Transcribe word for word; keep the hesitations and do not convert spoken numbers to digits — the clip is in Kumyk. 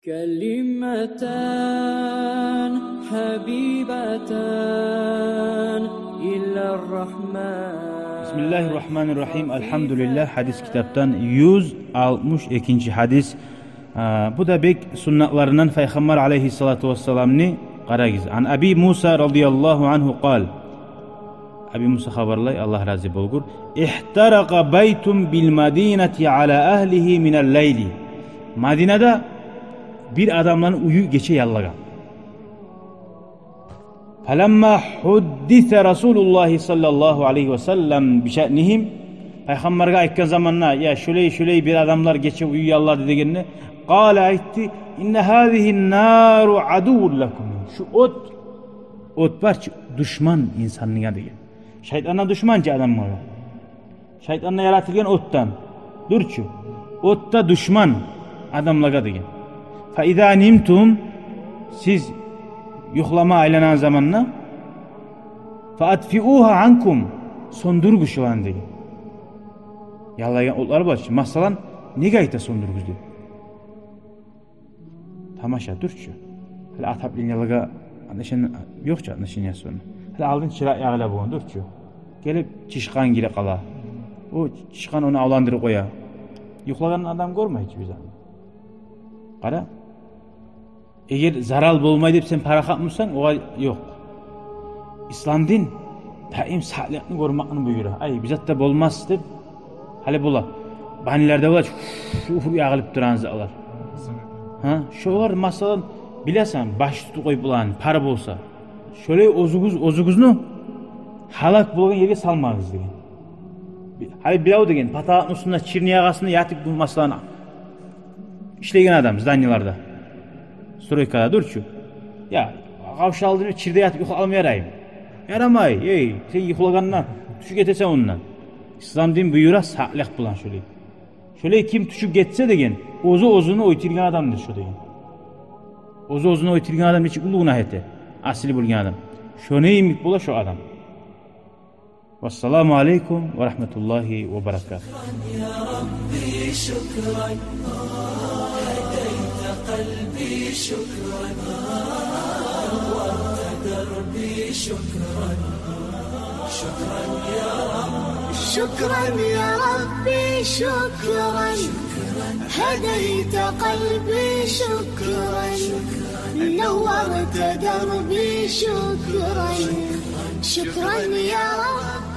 كلمتان حبيبتان إلى الرحمن. بسم الله الرحمن الرحيم. الحمد لله. Гьадис китапдан юз алтмыш экинчи гьадис. А, бу да бек суннатларындан Пайхаммар алейгьиссалату вассаламны, къарагъыз. عن أبي موسى رضي الله عنه قال. Аби Муса хабарлай, Аллагь рази болгъур: احترق بيت بالمدينة على أهله من الليل. Мадинада бир адамланы уьюн гече яллагъан. فلما حدث رسول الله صلى الله عليه وسلم بشأنهم. Пайхаммаргъа айтгъан заманда, я шолай-шолай бир адамлар гече уьюн яллады дегенде, قال, айтды: إن هذه النار عدو لكم. Шу от, от бар чы, душман инсангъа деген. Шайтан да душман чы адамгъа. Шайтан да яратылгъан отдан. Дюр чю. От да душман адамлагъа деген. فإذا نمتم, сиз юхлама айланагъан заманда, فأطفئوها عنكم, сёндюрюгюз шоланы деген. Яллайгъан отлар бар чы. Масала, неге айта сёндюрюгюз деп? Тамаша, дюр чю. Гьали отоплениеге отношение, ёкъ чу отношениясы ону. Гьали алдын чыракъ ягъыла болгъан, дюр чю. Гелип чычкъан гире къала. О чычкъан ону авландырып къоя. Юхлагъан адам гёрмей чи биз аны. Къара. Эгер зарал болмай деп сен парахат бусанг, огъар ёкъ. Ислам дин даим сакълыкъны гёрмекни буюра. Ай, бир зат да болмас деп, гьали бола. Банилерде бола чы, уфур ягъылып турагъан затлар. Гьа, шолар, масала, билесен, баш тутуп къоюп болагъан, пар болса. Шолай оьзюгюз, оьзюгюзню гьалек болгъан ерге салмагъыз деген. Гьали бирев деген, потолокну уьстюнде, чирни ягъасында ятып, масала, ишлейген адам зданиелерде, стройкада, дюр чю. Я, къавшалдым, чирде ятып юхлап къалма яраймы? Ярамай. Эй, сен юхлагъанда тюшюп гетесен ондан. Ислам дин буюра сакълыкъ булан шолай. Шолай ким тюшюп гетсе деген, оьзю оьзюн оьлтюрген адамдыр шо деген. Оьзю оьзюн оьлтюрген адам нечик уллу гюнагь эте, асили болгъан адам. Шону йимик бола шо адам. والسلام عليكم ورحمة الله وبركاته. يا ربي شكرا، هديت قلبي شكرا، نورت دربي شكرا، شكرا يا رب. شكرا يا ربي شكرا، هديت قلبي شكرا، نورت دربي شكرا، شكرا يا رب.